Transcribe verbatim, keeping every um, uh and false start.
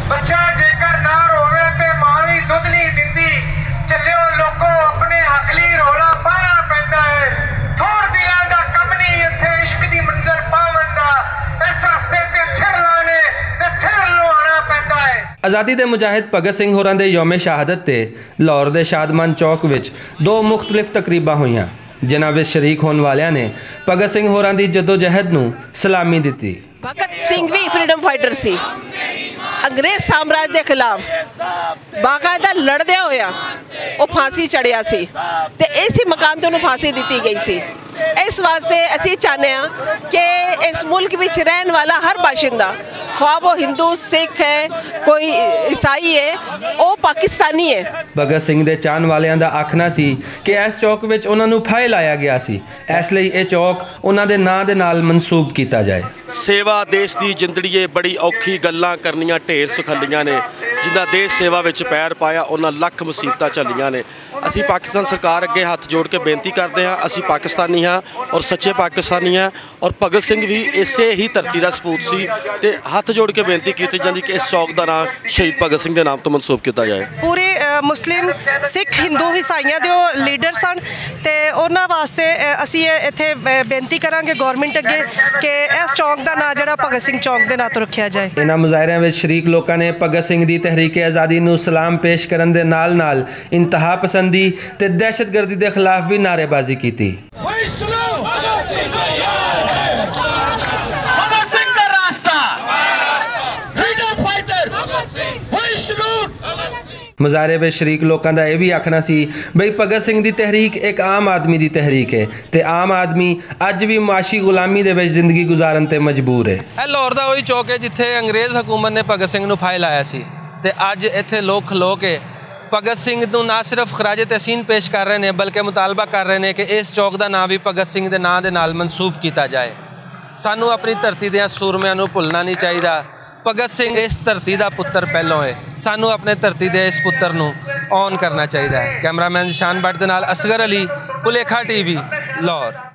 بچہ جیکر نہ رووے تے ماں وی دودھ نہیں دیندی۔ چلیو لوکو، اپنے حق لئی رولا پانا پیندا ہے۔ تھور دلاں دا کم نہیں، اتھے عشق دی منزل پاون دا۔ اس رستے تے سر لانے تے سر لوانا پیندا ہے۔ آزادی دے مجاہد بھگت سنگھ ہوراں دے یوم شہادت تے لاہور دے شادمان چوک وچ دو مختلف تقریباں ہوئیاں، جنہاں وچ شریک ہون والیاں نے بھگت سنگھ ہوراں دی جدوجہد نوں سلامی دتی۔ بھگت سنگھ وی فریڈم فائٹر سی، انگریز سامراج دے خلاف باقاعدہ لڑدیا ہویا او پھانسی چڑھیا سی، تے اسی مقام تے انہوں پھانسی دتی گئی سی۔ اس واسطے اسی چاہنے ہاں کہ اس ملک وچ رہن والا ہر باشندہ، خواہ وہ ہندو، سکھ ہے، کوئی عیسائی ہے، او پاکستانی ہے۔ بھگت سنگھ دے چاہن والیاں دا آکھنا سی کہ اس چوک وچ انہاں نوں پھائے لایا گیا سی، اس لئی اے چوک انہاں دے ناں دے نال منسوب کیتا جائے۔ سیوا دیش دی جندڑیے، بڑی اوکھی گلاں کرنیاں، ڈھیر سکھلیاں نے۔ جنہاں دیش سیوا وچ پیر پایا، انہاں لکھ مصیبتاں جھلیاں نے۔ اسی پاکستان سرکار اگے ہتھ جوڑ کے بینتی کردے ہاں، اسی پاکستانی ہاں اور سچے پاکستانی ہاں، اور بھگت سنگھ وی اسے ہی دھرتی دا سپوت سی۔ تے ہتھ جوڑ کے بینتی کیتی جاندی کہ اس چوک دا ناں شہید بھگت سنگھ دے نام تو منسوب کیتا جائے۔ پورے مسلم، سکھ، ہندو، عیسائیاں دے او لیڈر سن، تے انہاں واسطے اسی ایتھے بینتی کراں گے گورنمنٹ اگے کہ اس چوک دا ناں جڑا بھگت سنگھ چوک دے ناں تو رکھیا جائے۔ انہاں مظاہریاں وچ شریک لوکاں نے بھگت سنگھ دی تحریک آزادی نوں سلام پیش کرن دے نال نال انتہا پسندی تے دہشت گردی دے خلاف وی نعرے بازی کیتی۔ مظاہرے وچ شریک لوکاں دا ایہہ وی آکھنا سی بھئی بھگت سنگھ دی تحریک اک عام آدمی دی تحریک ہے، تے عام آدمی اج وی معاشی غلامی دے وچ زندگی گزارن تے مجبور ہے۔ اے لاہور دا اوہی چوک ہے جتھے انگریز حکومت نے بھگت سنگھ نوں پھائے لایا سی، تے اج ایتھے لوک کھلو کے بھگت سنگھ نوں نہ صرف خراج تحسین پیش کر رہے نے بلکہ مطالبہ کر رہے نے کہ اس چوک دا ناں وی بھگت سنگھ دے ناں دے نال منسوب کیتا جائے۔ سانوں اپنی دھرتی دیاں سورمیاں نوں بھلنا نہیں چاہیدا۔ بھگت سنگھ اس دھرتی دا پتر پہلوں ہے، سانوں اپنے دھرتی دے اس پتر نوں آن کرنا چاہیدا ہے۔ کیمرہ مین شان بٹ دے نال اصغر علی، پلیکھا ٹی وی، لاہور۔